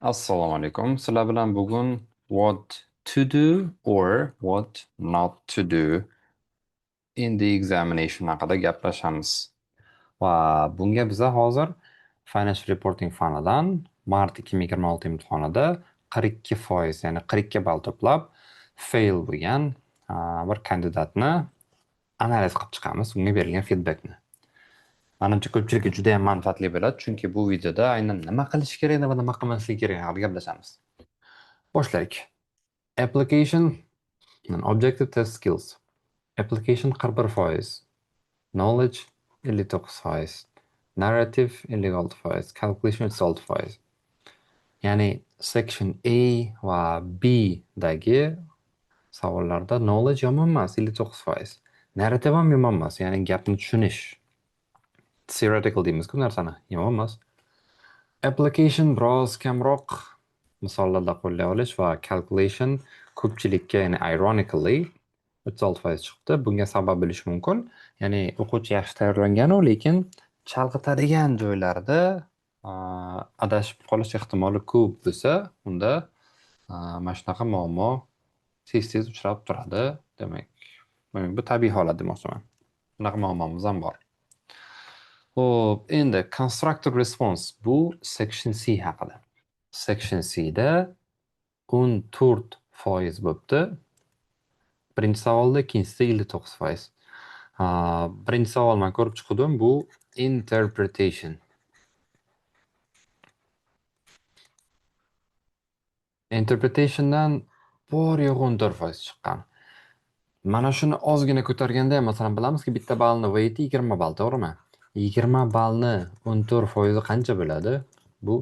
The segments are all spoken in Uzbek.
Assalomu alaykum. Sizlar bilan bugun what to do or what not to do in the examination haqida gaplashamiz. Va bunga biza hozir Financial Reporting fanidan mart 2026 imtihonida 42%, ya'ni 42 ball to'plab fail bo'lgan bir kandidatni analiz qilib chiqamiz, unga berilgan feedbackni. Manimcha, ko'pchilikka juda ham manfaatli bo'ladi, chunki bu videoda aynan nima qilish kerak va nima qilmaslik kerak haqida gaplashamiz. Boshlaylik. Application and Objective Test Skills. Application 41%, Knowledge 59%, Narrative 56%, Calculation 36%. Ya'ni Section A va B dagi savollarda knowledge yomon emas, 59%. Narrative ham yomon emas, ya'ni gapni tushunish. Theoretical deymiz-ku narsani, yomon emas. Application biroz kamroq, misollarda qo'llay olish va calculation ko'pchilikka, ya'ni ironically 36% chiqdi. Bunga sabab bo'lishi mumkin. Ya'ni o'quvchi yaxshi tayyorlangan-u, lekin chalg'itadigan joylarda adashib qolish ehtimoli ko'p bo'lsa, unda mana shunaqa muammo tez-tez uchrab turadi. Demak, bu tabiiy holat demoqchiman. Shunaqa muammomiz ham bor. Xo'p, endi constructive response, bu section C haqida. Section C da 14% bo'pti. Birinchi savolda, ikkinchisida 59%. Birinchi savol man ko'rib chiqdim, bu interpretation. Interpretationdan bor yo'g'i 14% chiqqan. Mana shuni ozgina ko'targanda ham, masalan, bilamizki, bitta ballni weighti 20 ball, to'g'rimi? 20 ballni 14% qancha bo'ladi? Bu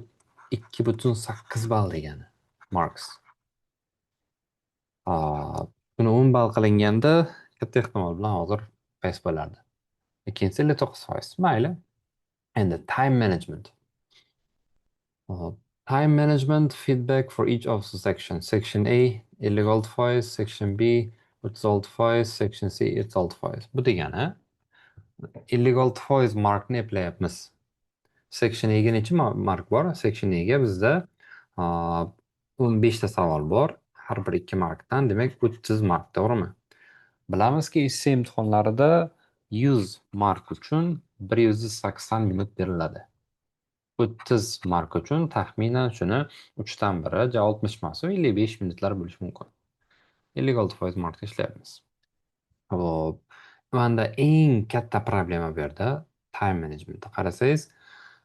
2,8 ball degani. Marks. Buni 10 ball qilinganda katta ehtimol bilan hozir pass bo'lardi. Ikkinchisi 59%. Mayli. Endi time management. Hop. Time management feedback for each of the section. Section A 56%, Section B 36%, Section C 36%. Bu degani 56% markni eplayapmiz. Section A ga necha mark bor? Section A ga bizda 15 ta savol bor. Har bir 2 markdan, demak 30 mark, to'g'rimi? Bilamizki, essay imtihonlarida 100 mark uchun 180 minut beriladi. 30 mark uchun taxminan shuni 3 dan biri, ja 60 emas, 55 minutlar bo'lishi mumkin. 56% markda ishlayapmiz. Xo'p, manda eng katta problema bu yerda time managementda. Qarasangiz,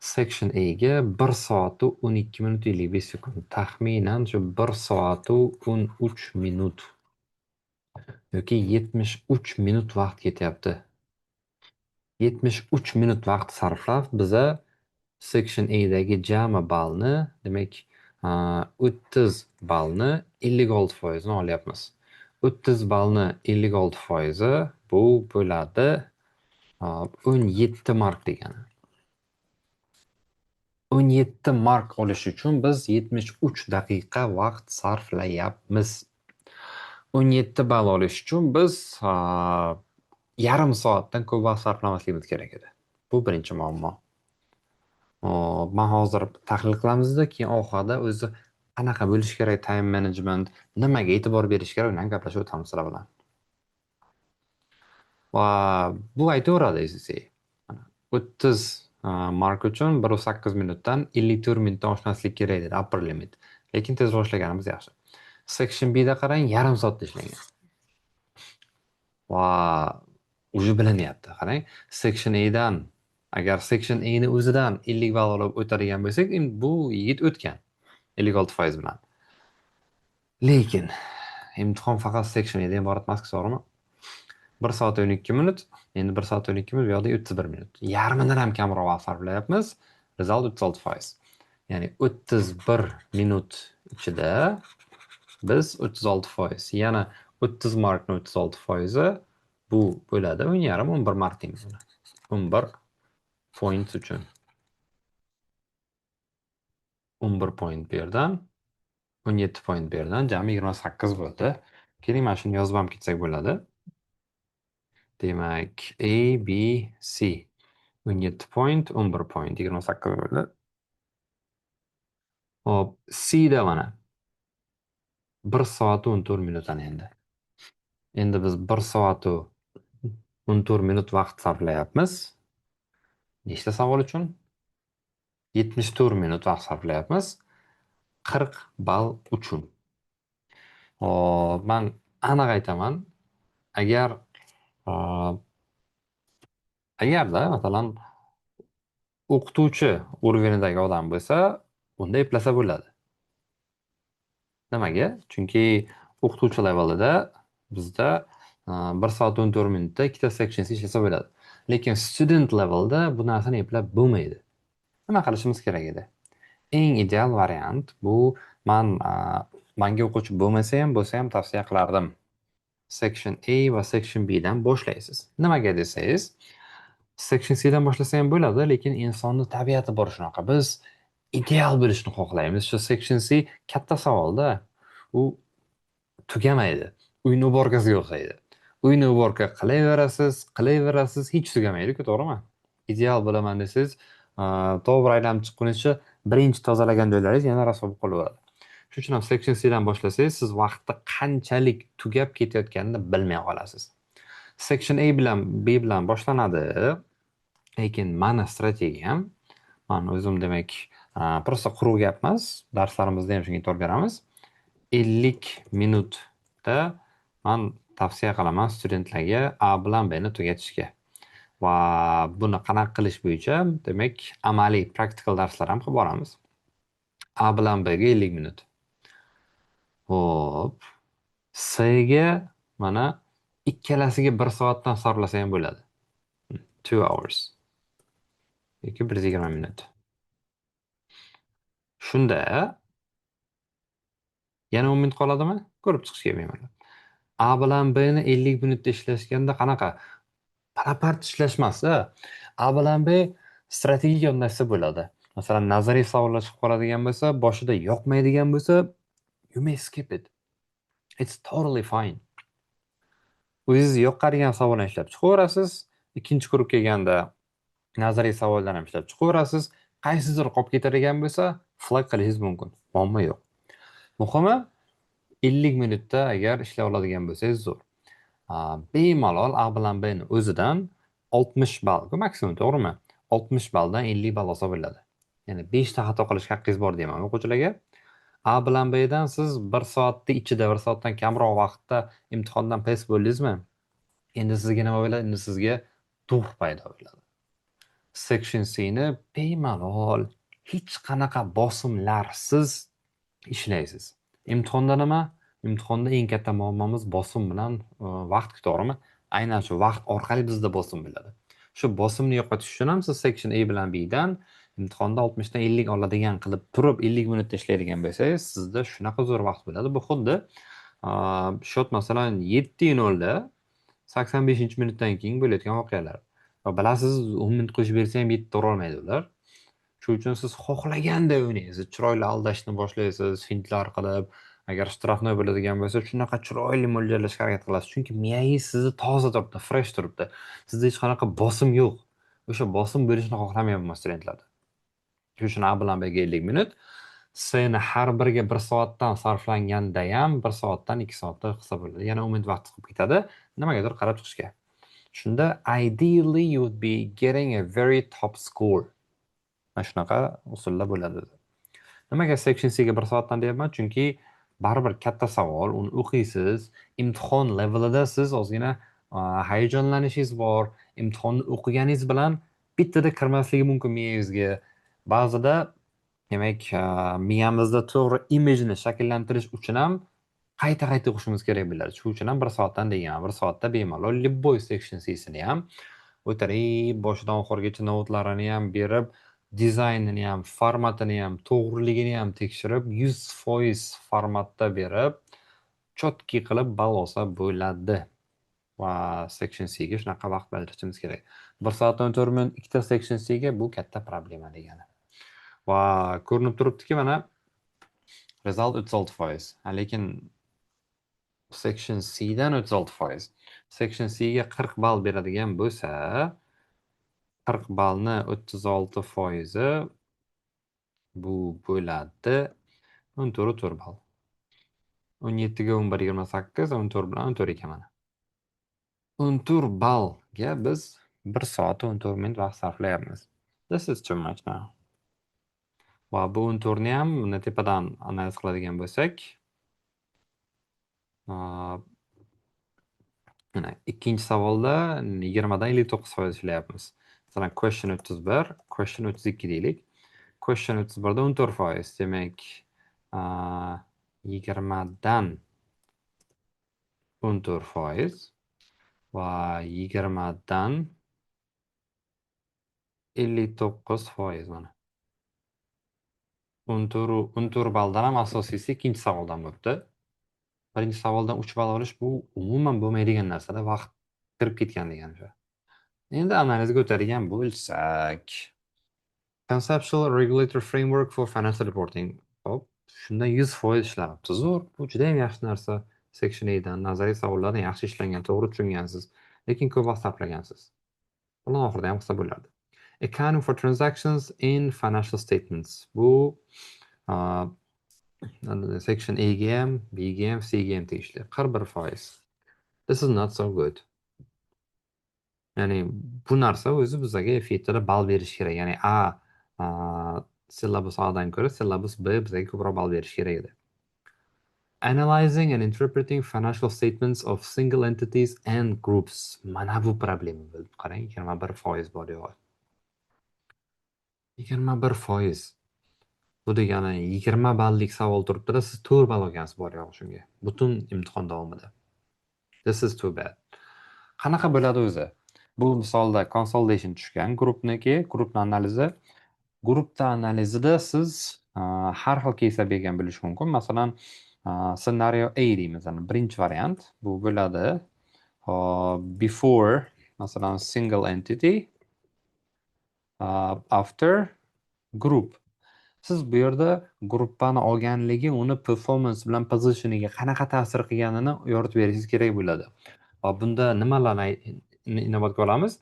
Section A ga 1 soat 12 minut 55 sekund. Taxminan shu 1 soat 13 minut yoki 73 minut vaqt ketyapti. 73 minut vaqt sarflab biza Section A dagi jami ballni, demak, 30 ballni 56% ni olyapmiz. 30 ballni 56% bu bo'ladi 17 mark degani. 17 mark olish uchun biz 73 daqiqa vaqt sarflayapmiz. 17 ball olish uchun biz yarim soatdan ko'p vaqt sarflamasligimiz kerak edi. Bu birinchi muammo. Hop, man hozir tahlil qilamizda, keyin oxirida o'zi qanaqa bo'lishi kerak time management, nimaga e'tibor berish kerak, undan gaplashib o'tamiz sizlar bilan. Va bu aytaveradi SSA. 30 mark uchun 1,8 minutdan 54 minutdan oshmaslik kerak dedi, upper limit. Lekin tezroq ishlaganimiz yaxshi. Section B da qarang, yarim soatda ishlangan. Va уже bilinyapti. Qarang, Section A dan, agar Section A ni o'zidan 50 ball olib o'tadigan bo'lsak, endi bu yigit o'tgan 56% bilan. Lekin imtihon faqat Section A dan iborat emas, to'g'rimi? 1 soat 12 minut, endi 1 soat 12 minut, bu yoqda 31 minut. Yarmidan ham kamroq vaqt sarflayapmiz. Result 36%. Ya'ni 31 minut ichida biz 36%, yana 30 markni 36% bu bo'ladi 10,5, 11 mark deymiz uni. 11 point uchun. 11 point bu yerdan, 17 point bu yerdan, jami 28 bo'ldi. Keling, mana shuni yozib ham ketsak bo'ladi. Demak, A, B, C 17 point, 11 point, 28 bo'ldi. Hop, C da mana 1 soat 14 minut ana endi. Endi biz 1 soat 14 minut vaqt sarflayapmiz. Nechta savol uchun? 74 minut vaqt sarflayapmiz. 40 ball uchun. Hop, man aniq aytaman. Agarda masalan o'qituvchi уровень idagi odam bo'lsa, unda eplasa bo'ladi. Nimaga? Chunki o'qituvchi levelida bizda 1 soat 14 minutda ikkita section ishlasa bo'ladi. Lekin student levelda bu narsani eplab bo'lmaydi. Nima qilishimiz kerak edi? Eng ideal variant bu, man manga o'quvchi bo'lmasa ham, bo'lsa ham tavsiya qilardim. Section A va section B dan boshlaysiz. Nimaga desangiz, section C dan boshlasa ham bo'ladi, lekin insonni tabiati bor shunaqa. Biz ideal bo'lishni xohlaymiz. Shu section C katta savolda, u tugamaydi. Uyni уборка siga o'xshaydi. Uyni уборка qilaverasiz, qilaverasiz, hech tugamaydi-ku, to'g'rimi? Ideal bo'laman desangiz, to'g'ri aylanib chiqquncha birinchi tozalagan joylaringiz yana rasvo bo'lib qolaveradi. Shuning uchun ham section C dan boshlasangiz, siz vaqtni qanchalik tugab ketayotganini bilmay qolasiz. Section A bilan B bilan boshlanadi. Lekin mani strategiyam, man o'zim demak, просто quruq gap emas, darslarimizda ham shunga e'tibor beramiz. 50 minutda man tavsiya qilaman studentlarga A bilan B ni tugatishga. Va buni qanaqa qilish bo'yicha, demak, amaliy practical darslar ham qilib boramiz. A bilan B ga 50 minut. Xo'p. C ga mana ikkalasiga 1 soatdan sarflasa ham bo'ladi. 2 hours. Yoki 120 minut. Shunda yana 10 minut qoladimi? Ko'rib chiqishga bemalol. A bilan B ni 50 minutda ishlashganda qanaqa? Parapart ishlashmas-a. A bilan B strategik yondashsa bo'ladi. Masalan, nazariy savollar chiqib qoladigan bo'lsa, boshida yoqmaydigan bo'lsa, you may skip it. It's totally fine. O'zingiz yoqadigan savolni ishlab chiqaverasiz. Ikkinchi круг kelganda nazariy savollarni ham ishlab chiqaverasiz. Qaysidir qolib ketadigan bo'lsa, flag qilishingiz mumkin. Muammo yo'q. Muhimi, 50 minutda agar ishlay oladigan bo'lsangiz, zo'r. Bemalol A bilan B ni o'zidan 60 ball, bu maksimum, to'g'rimi? 60 balldan 50 ball olsa bo'ladi. Ya'ni 5 ta xato qilishga haqqingiz bor deyman o'quvchilarga. A bilan B dan siz 1 soatni ichida, 1 soatdan kamroq vaqtda imtihondan pass bo'ldingizmi? Endi sizga nima bo'ladi? Endi sizga дух paydo bo'ladi. Section C ni bemalol, hech qanaqa bosimlarsiz ishlaysiz. Imtihonda nima? Imtihonda eng katta muammomiz bosim bilan vaqt, to'g'rimi? Aynan shu vaqt orqali bizda bosim bo'ladi. Shu bosimni yo'qotish uchun ham siz section A bilan B dan imtihonda 60 dan 50 oladigan qilib turib 50 minutda ishlaydigan bo'lsangiz, sizda shunaqa zo'r vaqt bo'ladi. Bu xuddi счёт masalan 7-0 da 85-minutdan keyin bo'layotgan voqealar. Va bilasiz, 10 minut qo'shib bersa ham 7 ura olmaydi ular. Shuning uchun siz xohlaganday o'ynaysiz. Chiroyli aldashni boshlaysiz, fintlar qilib, agar штрафной bo'ladigan bo'lsa, shunaqa chiroyli mo'ljallashga harakat qilasiz. Chunki miyangiz sizni toza turibdi, fresh turibdi. Sizda hech qanaqa bosim yo'q. O'sha bosim bo'lishini xohlamayapman studentlarda. Shuning uchun A bilan B ga 50 minut, C ni har biriga 1 soatdan sarflanganda ham 1 soatdan 2 soatda qilsa bo'ladi. Yana 10 minut vaqt chiqib ketadi. Nimagadir qarab chiqishga. Shunda ideally you would be getting a very top score. Mana shunaqa usullar bo'ladi. Nimaga section C ga 1 soatdan deyapman? Chunki baribir katta savol, uni o'qiysiz, imtihon levelida siz ozgina hayajonlanishingiz bor, imtihonni o'qiganingiz bilan bittada kirmasligi mumkin miyangizga. Ba'zida, demak, miyamizda to'g'ri imijni shakllantirish uchun ham qayta-qayta o'qishimiz kerak bo'ladi. Shuning uchun ham 1 soatdan deganman. 1 soatda bemalol любой section C'sini ham o'tirib, boshidan oxirigacha notelarini ham berib, dizaynini ham, formatini ham, to'g'riligini ham tekshirib, 100% formatda berib, чёткий qilib ball olsa bo'ladi. Va section C ga shunaqa vaqt ajratishimiz kerak. 1 soat 14 minut ikkita section C ga, bu katta problema degani. Va ko'rinib turibdiki, mana result 36%. Lekin section C dan 36%. Section C ga 40 ball beradigan bo'lsa, 40 ballni 36 foizi Bu bo'ladi 14,4 ball. 17 ga 11, 28, 14 bilan 14 ekan mana. 14 ballga biz 1 soat 14 minut vaqt sarflayapmiz. This is too much now. Va bu 14 ni ham buni tepadan analiz qiladigan bo'lsak, mana ikkinchi savolda 20 dan 59% ishlayapmiz. Masalan, question 31, question 32 deylik. Question 31 da 14%, demak, 20 dan 14% va 20 dan 59% mana. 14, 14 balldan ham asosiysi ikkinchi savoldan bo'libdi. Birinchi savoldan 3 ball olish bu umuman bo'lmaydigan narsada, vaqt kirib ketgan degani shu. Endi analizga o'tadigan bo'lsak, Conceptual Regulatory Framework for Financial Reporting. Hop, shundan 100% ishlanibdi. Zo'r, bu juda ham yaxshi narsa. Section A dan nazariy savollardan yaxshi ishlangan, to'g'ri tushungansiz, lekin ko'p vaqt sarflagansiz. Buni oxirida ham qilsa bo'ladi. Accounting for transactions in financial statements. Bu section A ga ham, B ga ham, C ga ham tegishli. 41%. This is not so good. Ya'ni bu narsa o'zi bizaga F7 da ball berishi kerak. Ya'ni A syllabus A dan ko'ra syllabus B bizaga ko'proq ball berishi kerak edi. Analyzing and interpreting financial statements of single entities and groups. Mana bu problema bo'ldi. Qarang, 21% bor yo'q. 21%. Bu degani 20 ballik savol turibdi-da, siz 4 ball olgansiz bor yo'q shunga. Butun imtihon davomida. This is too bad. Qanaqa bo'ladi o'zi? Bu misolda consolidation tushgan grupniki, grupni analizi. Grupda analizida siz har xil кейс lar bergan bo'lishi mumkin. Masalan, scenario A deymiz. Birinchi variant bu bo'ladi. Hop, before, masalan, single entity, after group. Siz bu yerda gruppani olganligi uni performance bilan positioningiga qanaqa ta'sir qilganini yoritib berishingiz kerak bo'ladi. Va bunda nimalarni inobatga olamiz?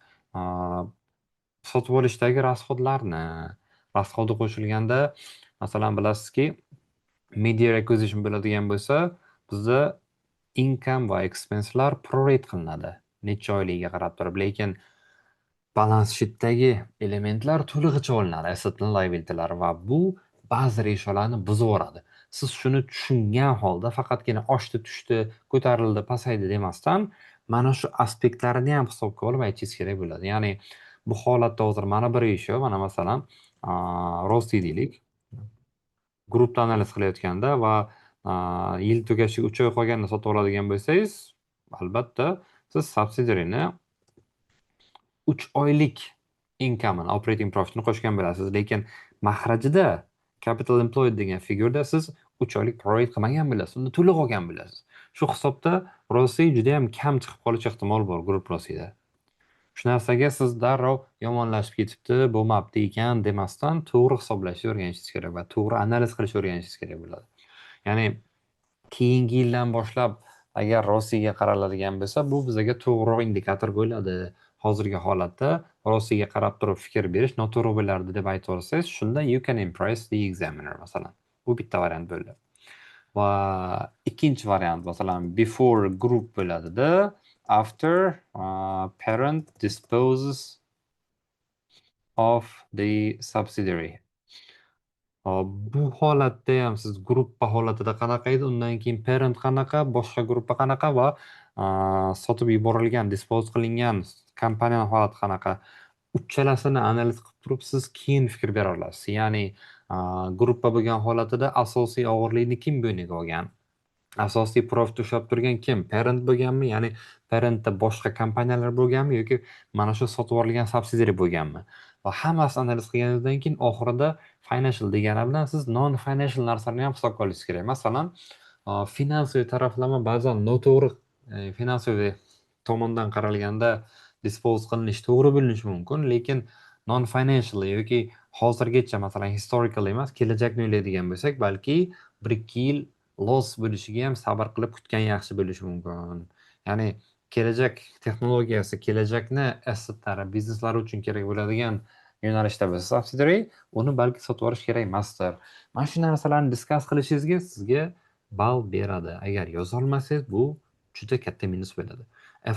Sotib olishdagi расход larni, расход i qo'shilganda, masalan, bilasizki, mid-year acquisition bo'ladigan bo'lsa, bizda income va expenselar prorate qilinadi. Necha oyligiga qarab turib, lekin balance sheetdagi elementlar to'lig'icha olinadi, asset bilan liabilitylar, va bu ba'zi ratiolarni buzib yuboradi. Siz shuni tushungan holda faqatgina oshdi, tushdi, ko'tarildi, pasaydi demasdan, mana shu aspektlarini ham hisobga olib aytishingiz kerak bo'ladi. Ya'ni bu holatda hozir mana bir ratio, mana masalan, ROCE deylik. Grupda analiz qilayotganda va yil tugashiga 3 oy qolganda sotib oladigan bo'lsangiz, albatta siz subsidiaryni 3 oylik income'ini, operating profitini qo'shgan bo'lasiz. Lekin mahrajida capital employed degan figurada siz 3 oylik prorate qilmagan bo'lasiz, unda to'liq olgan bo'lasiz. Shu hisobda ROCE juda ham kam chiqib qolish ehtimoli bor group ROCEda. Shu narsaga siz darrov yomonlashib ketibdi, bo'lmabdi ekan demasdan, to'g'ri hisoblashni o'rganishingiz kerak va to'g'ri analiz qilishni o'rganishingiz kerak bo'ladi. Ya'ni keyingi yildan boshlab agar ROCEga qaraladigan bo'lsa, bu bizaga to'g'riroq indikator bo'ladi. Hozirgi holatda ROCEga qarab turib fikr berish noto'g'ri bo'lardi deb ayta olsangiz, shunda you can impress the examiner, masalan. Bu bitta variant bo'ldi. Va ikkinchi variant, masalan, before group bo'ladida, after parent disposes of the subsidiary. Hop, bu holatda ham siz gruppa holatida qanaqa edi, undan keyin parent qanaqa, boshqa gruppa qanaqa va sotib yuborilgan, dispose qilingan kompaniyani holati qanaqa, uchalasini analiz qilib turib siz keyin fikr bera olasiz. Ya'ni gruppa bo'lgan holatida asosiy og'irlikni kim bo'yniga olgan? Asosiy profit ushlab turgan kim? Parent bo'lganmi? Ya'ni parentda boshqa kompaniyalar bo'lganmi yoki mana shu sotib yuborilgan subsidiary bo'lganmi? Va hammasini analiz qilganingizdan keyin oxirida financial degani bilan siz non financial narsalarni ham hisobga olishingiz kerak. Masalan, финансовый taraflama ba'zan noto'g'ri, финансовый tomondan qaralganda dispose qilinishi to'g'ri bo'linishi mumkin, lekin non financial yoki hozirgacha, masalan, historical emas, kelajakni o'ylaydigan bo'lsak, balki 1-2 yil loss bo'lishiga ham sabr qilib kutgan yaxshi bo'lishi mumkin. Ya'ni kelajak texnologiyasi, kelajakni assetlari, bizneslari uchun kerak bo'ladigan Yo'nalishda bo'lsa subsidiary, uni balki sotib yuborish kerak emasdir. Mana shu narsalarni discuss qilishingizga sizga ball beradi. Agar yozolmasangiz, bu juda katta minus bo'ladi.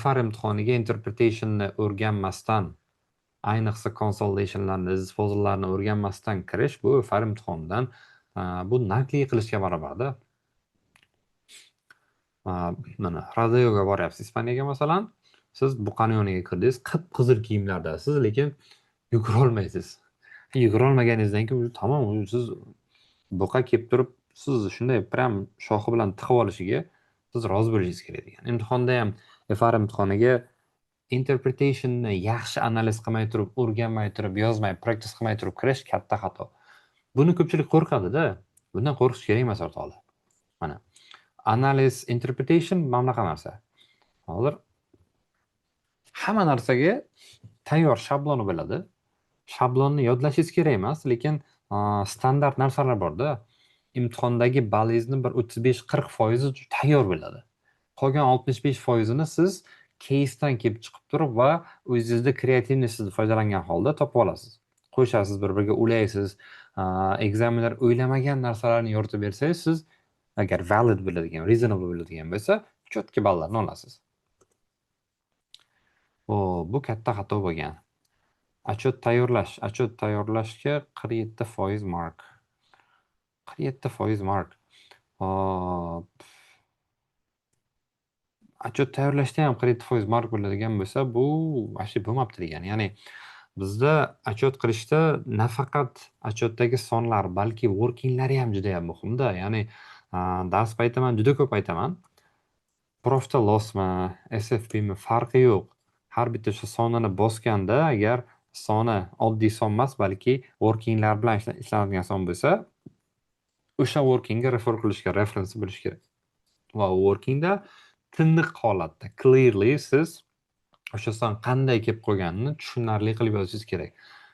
FR imtihoniga interpretationni o'rganmasdan, ayniqsa consolidationlarni, disposallarni o'rganmasdan kirish, bu FR imtihonidan bu naqliy qilishga barobarda. Mana, rodeoga boryapsiz Ispaniyaga, masalan, siz buqani yoniga kirdingiz, qip qizil kiyimlardasiz, lekin yugura olmaysiz. Yugura olmaganingizdan keyin tamom, siz buqa kelib turib, siz shunday прям shoxi bilan tiqib olishiga siz rozi bo'lishingiz kerak degan. Imtihonda ham, FR imtihoniga interpretationni yaxshi analiz qilmay turib, o'rganmay turib, yozmay, practice qilmay turib kirish katta xato. Buni ko'pchilik qo'rqadida. Bundan qo'rqish kerak emas, o'rtoqlar. Mana, analiz, interpretation mana bunaqa narsa. Hozir hamma narsaga tayyor shabloni bo'ladi. Shablonni yodlashingiz kerak emas, lekin standart narsalar borda. Imtihondagi ballingizni bir 35-40 foizi tayyor bo'ladi. Qolgan 65 foizini siz casedan kelib chiqib turib va o'zingizda креативность ingizdan foydalangan holda topib olasiz. Qo'shasiz, bir biriga ulaysiz. Examiner o'ylamagan narsalarni yoritib bersangiz, siz agar valid bo'ladigan, reasonable bo'ladigan bo'lsa, четкий ballarni olasiz. O, bu katta xato bo'lgan. Отчет tayyorlash. Отчет tayyorlashga 47% mark. 47% mark. Hop. Отчет tayyorlashda ham 47% mark bo'ladigan bo'lsa, bu вообще bo'lmabdi degani. Ya'ni bizda отчет qilishda nafaqat отчет dagi sonlar, balki workinglari ham juda ham muhimda. Ya'ni dars payti man juda ko'p aytaman. Profit lossmi, SFPmi, farqi yo'q. Har bitta o'sha sonini bosganda, agar soni oddiy son emas, balki workinglar bilan ishlanadigan son bo'lsa, o'sha workingga refer qilishga, reference bo'lishi kerak. Va workingda tiniq holatda, clearly siz o'sha son qanday kelib qolganini tushunarli qilib yozishingiz kerak.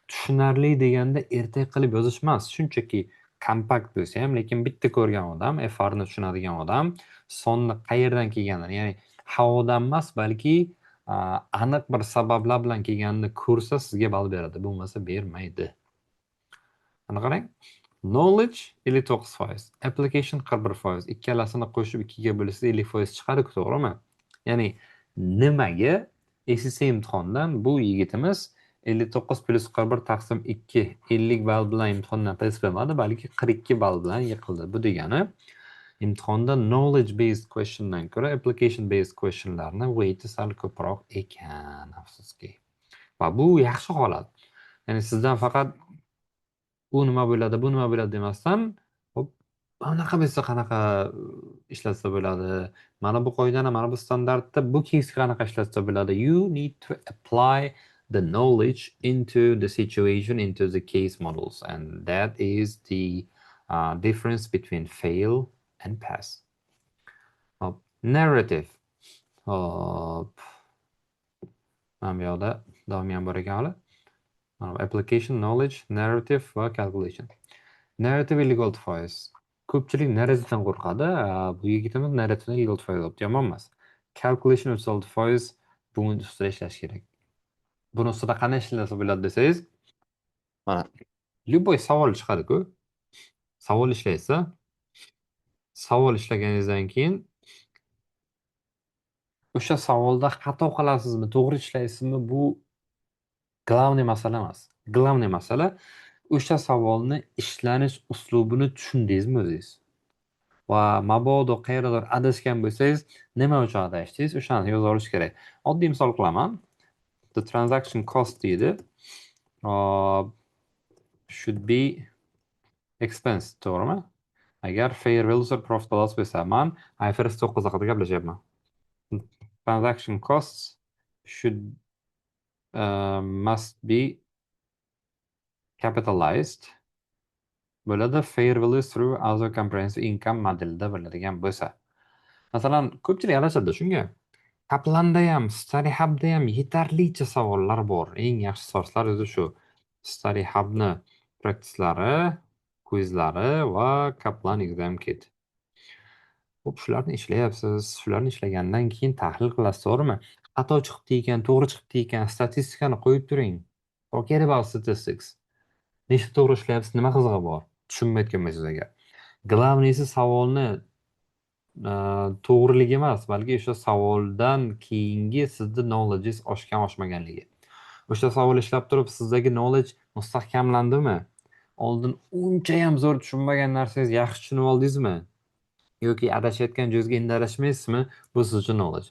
Tushunarli deganda ertak qilib yozish emas, shunchaki kompakt bo'lsa ham, lekin bitta ko'rgan odam, FRni tushunadigan odam sonni qayerdan kelganini, ya'ni havodan emas, balki aniq bir sabablar bilan kelganini ko'rsa, sizga ball beradi, bo'lmasa bermaydi. Mana qarang. Knowledge 59%, application 41%. Ikkalasini qo'shib ikkiga bo'lsangiz, 50% chiqadi-ku, to'g'rimi? Ya'ni nimaga ACCA imtihonidan bu yigitimiz 59 plyus 41 taqsim 2, 50 ball bilan imtihondan pass bo'lmadi, balki 42 ball bilan yiqildi? Bu degani imtihonda knowledge based questiondan ko'ra application based questionlarni weighti sal ko'proq ekan, afsuski. Va bu yaxshi holat. Ya'ni sizdan faqat u nima bo'ladi, bu nima bo'ladi demasdan, hop, bunaqa bo'lsa qanaqa ishlatsa bo'ladi? Mana bu qoidani, mana bu standartda bu case qanaqa ishlatsa bo'ladi? You need to apply the knowledge into the situation, into the case models, and that is the difference between fail and pass. Hop, narrative. Hop. Mana bu yoqda davomi ham bor ekan hali. Mana bu application, knowledge, narrative va calculation. Narrative 56%. Ko'pchilik narrativedan qo'rqadi. Bu yigitimiz narrativedan 56% olibdi. Yomon emas. Calculation 36%, buning ustida ishlash kerak. Buni ustida qanday ishlasa bo'ladi desangiz, mana, любой savol chiqadi-ku. Savol ishlaysiz. Savol ishlaganingizdan keyin o'sha savolda xato qilasizmi, to'g'ri ishlaysizmi, bu главный masala emas. Главный masala o'sha savolni ishlanish uslubini tushundingizmi o'zingiz? Va mabodo qayerdadir adashgan bo'lsangiz, nima uchun adashdingiz, o'shani yozib olish kerak. Oddiy misol qilaman. The transaction cost deydi. Should be expense, to'g'rimi? Agar fair value profit loss bo'lsa, man IFRS 9 haqida gaplashyapman. Transaction costs should must be capitalized bo'ladi fair value through other comprehensive income modelida bo'ladigan bo'lsa. Masalan, ko'pchilik adashadi shunga. Kaplanda ham, Study Hub'da ham yetarlicha savollar bor. Eng yaxshi sourcelar o'zi shu. Study Hub'ni practicelari, quizlari va Kaplan Exam Kit. Xo'p, shularni ishlayapsiz. Shularni ishlagandan keyin tahlil qilasiz, to'g'rimi? Xato chiqibdi ekan, to'g'ri chiqibdi ekan, statistikani qo'yib turing. Forget about statistics. Nechta to'g'ri ishlayapsiz, nima qizig'i bor? Tushunmayotgan bo'lsangiz agar. Главный si savolni to'g'riligi emas, balki o'sha savoldan keyingi sizni knowledgeingiz oshgan oshmaganligi. O'sha savol ishlab turib sizdagi knowledge mustahkamlandimi? Oldin uncha ham zo'r tushunmagan narsangiz yaxshi tushunib oldingizmi? Yoki adashayotgan joyingizga endi adashmaysizmi? Bu siz uchun knowledge.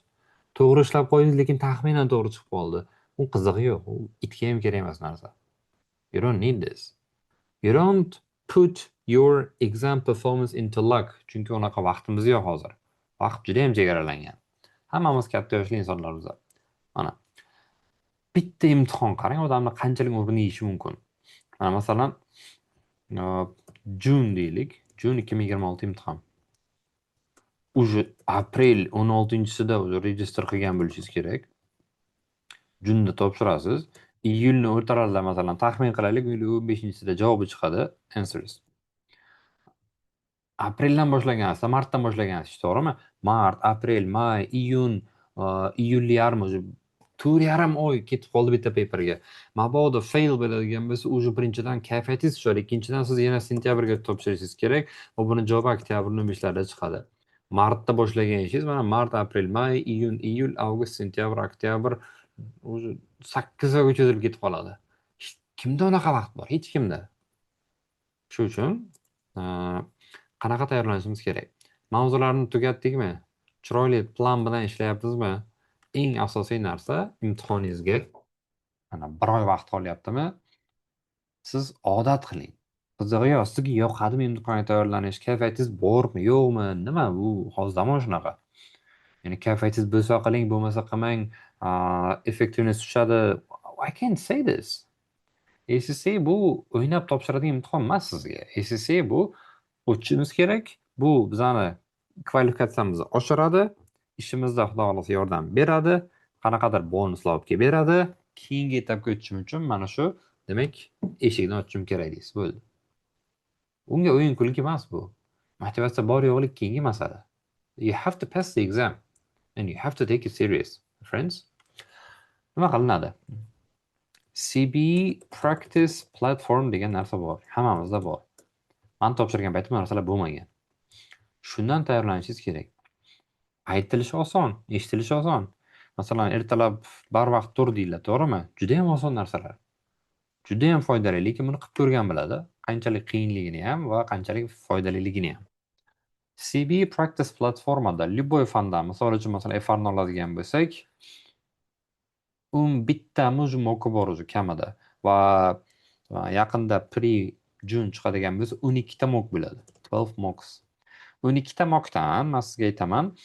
To'g'ri ishlab qo'ydingiz, lekin taxminan to'g'ri chiqib qoldi. U qizig'i yo'q. U itga ham kerak emas narsa. You don't need this. You don't put your exam performance into luck. Chunki unaqa vaqtimiz yo'q hozir. Vaqt juda ham chegaralangan. Hammamiz katta yoshli insonlarmiz. Mana bitta imtihon qarang, odamni qanchalik umrini yeyishi mumkin. Mana masalan, June deylik. June 2026 imtihon. Уже aprel 16-sida уже register qilgan bo'lishingiz kerak. Junda topshirasiz. Iyulni o'rtalarida, masalan, taxmin qilaylik, iyul 15-sida javobi chiqadi, answers. Apreldan boshlagansiz, martdan boshlagansiz, to'g'rimi? Mart, aprel, may, iyun, iyulni yarmi, уже 4,5 oy ketib qoldi bitta paperga. Mabodo fail bo'ladigan bo'lsa, уже birinchidan kayfiyatingiz tushadi, ikkinchidan siz yana sentyabrga topshirishingiz kerak va buni javobi oktyabrni 15larida chiqadi. Martda boshlagan ishingiz mana mart, aprel, may, iyun, iyul, avgust, sentyabr, oktyabr, уже 8 oyga cho'zilib ketib qoladi. Kimda unaqa vaqt bor? Hech kimda. Shu uchun qanaqa tayyorlanishimiz kerak? Mavzularni tugatdikmi? Chiroyli plan bilan ishlayapmizmi? Eng asosiy narsa, imtihoningizga mana bir oy vaqt qolyaptimi? Siz odat qiling. Qizig'i yo'q, sizga yoqadimi imtihonga tayyorlanish, kayfiyatingiz bormi, yo'qmi, nima bu, hozir zamon shunaqa. Ya'ni kayfiyatingiz bo'lsa qiling, bo'lmasa qilmang, эффективность tushadi. I can't say this. ACCA bu o'ynab topshiradigan imtihon emas sizga. ACCA bu o'tishimiz kerak. Bu bizani kvalifikatsiyamizni oshiradi. Ishimizda Xudo xohlasa yordam beradi. Qanaqadir bonuslar olib kelib beradi. Keyingi etapga o'tishim uchun mana shu, demak, eshikni ochishim kerak deysiz. Bo'ldi. Unga o'yin kulgi emas bu. Motivatsiya bor yo'qlik keyingi masala. You have to pass the exam and you have to take it serious, friends. Nima qilinadi? CBE Practice Platform degan narsa bor. Hammamizda bor. Man topshirgan paytim bu narsalar bo'lmagan. Shundan tayyorlanishingiz kerak. Aytilishi oson, eshitilishi oson. Masalan, ertalab barvaqt tur deyiladi, to'g'rimi? Juda ham oson narsalar. Juda ham foydali, lekin buni qilib ko'rgan biladi, qanchalik qiyinligini ham va qanchalik foydaliligini ham. CBE Practice platformada любой fandan, misol uchun, masalan, FRni oladigan bo'lsak, 11 tami уже mock bor уже kamida va yaqinda pre June chiqadigan bo'lsa, 12 ta mock bo'ladi. 12 mocks. 12 ta mockdan man sizga aytaman,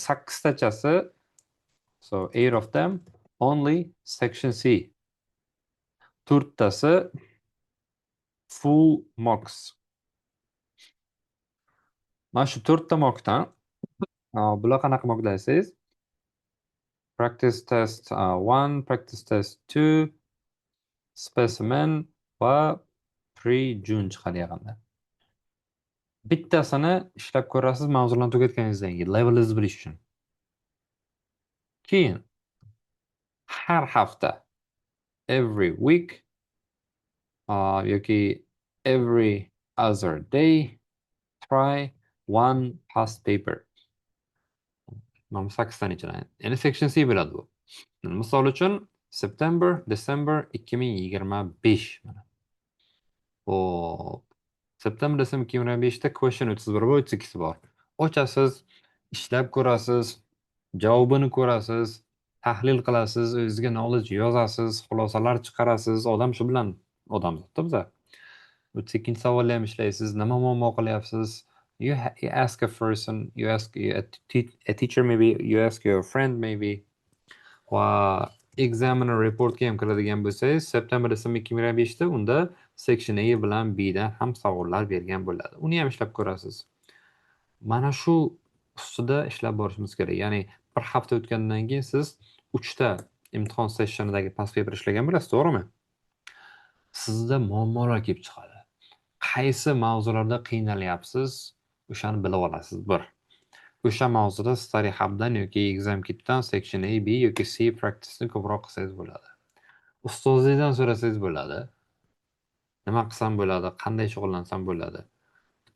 sakkiztachasi, so eight of them only section C. To'rttasi full mocks. Mana shu to'rtta mockdan, bular qanaqa mocklar desangiz, practice test 1, practice test 2, specimen va pre-June chiqadi yaqinda. Bittasini ishlab ko'rasiz mavzularni tugatganingizdan keyin, levelingizni bilish uchun. Keyin har hafta, every week yoki every other day, try one past paper. Mana bu sakkiztani ichidan. Ya'ni section C bo'ladi bu. Misol uchun, September, December 2025 mana. Xo'p. September, December 2025 ta question 31 va 32 bor. Ochasiz, ishlab ko'rasiz, javobini ko'rasiz, tahlil qilasiz, o'zingizga knowledge yozasiz, xulosalar chiqarasiz. Odam shu bilan odamzodda biza. 32 savolni ham ishlaysiz, nima muammo qilyapsiz? You ask a person, you ask a teacher maybe, you ask your friend maybe. Va examiner reportga ham kiradigan bo'lsangiz, September, December 2025 ta unda section A bilan B dan ham savollar bergan bo'ladi. Uni ham ishlab ko'rasiz. Mana shu ustida ishlab borishimiz kerak. Ya'ni bir hafta o'tgandan keyin siz 3 ta imtihon sessionidagi past paper ishlagan bo'lasiz, to'g'rimi? Sizda muammolar kelib chiqadi. Qaysi mavzularda qiynalyapsiz, o'shani bilib olasiz bir. O'sha mavzuda Study Hub'dan yoki Exam Kit'dan section A, B yoki C practice'ni ko'proq qilsangiz bo'ladi. Ustozingizdan so'rasangiz bo'ladi. Nima qilsam bo'ladi, qanday shug'ullansam bo'ladi.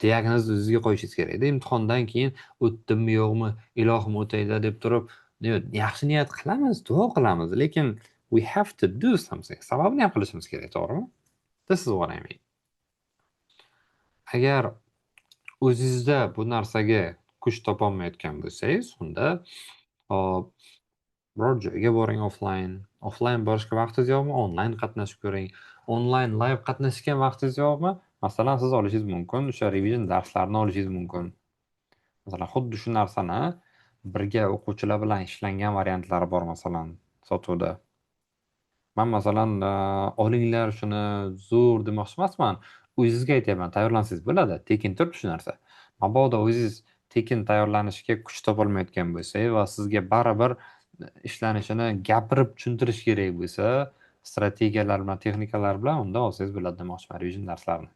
Diagnozni o'zizga qo'yishingiz kerakda. Imtihondan keyin o'tdimmi, yo'qmi, ilohim, o'tayda deb turib, yaxshi niyat qilamiz, duo qilamiz, lekin we have to do something. Sababini ham qilishimiz kerak, to'g'rimi? This is what I mean. Agar o'zingizda bu narsaga kuch topolmayotgan bo'lsangiz, unda, hop, biror joyga boring offline. Offline borishga vaqtingiz yo'qmi? Onlayn qatnashib ko'ring. Onlayn live qatnashishga vaqtingiz yo'qmi? Masalan, siz olishingiz mumkin, o'sha revision darslarini olishingiz mumkin. Masalan, xuddi shu narsani birga o'quvchilar bilan ishlangan variantlari bor, masalan, sotuvda. Man, masalan, olinglar shuni, zo'r demoqchi emasman. O'zingizga aytyapman, tayyorlansangiz bo'ladi. Tekin turibdi shu narsa. Mabodo o'zingiz tekin tayyorlanishga kuch topolmayotgan bo'lsangiz va sizga baribir ishlanishini gapirib tushuntirish kerak bo'lsa, strategiyalar bilan, texnikalar bilan, unda olsangiz bo'ladi demoqchiman revision darslarini.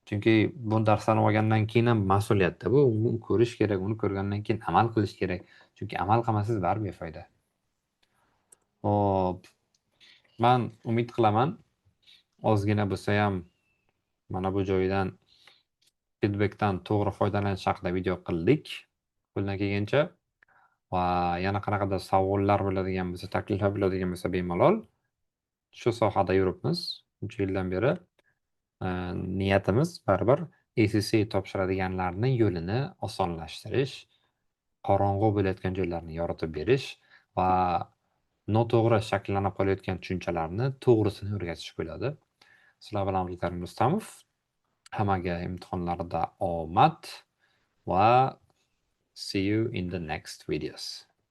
Chunki bu darslarni olgandan keyin ham mas'uliyatda bu, uni ko'rish kerak, uni ko'rgandan keyin amal qilish kerak. Chunki amal qilmasangiz baribir befoyda. Xo'p, man umid qilaman, ozgina bo'lsa ham mana bu joyidan, feedbackdan to'g'ri foydalanish haqida video qildik qo'ldan kelgancha va yana qanaqadir savollar bo'ladigan bo'lsa, takliflar bo'ladigan bo'lsa, bemalol. Shu sohada yuribmiz uncha yildan beri. Niyatimiz baribir ACCA topshiradiganlarni yo'lini osonlashtirish, qorong'u bo'layotgan joylarni yoritib berish va noto'g'ri shakllanib qolayotgan tushunchalarni to'g'risini o'rgatish bo'ladi. Sizlar bilan Abdukarim Rustamov. Hammaga imtihonlarda omad va see you in the next videos.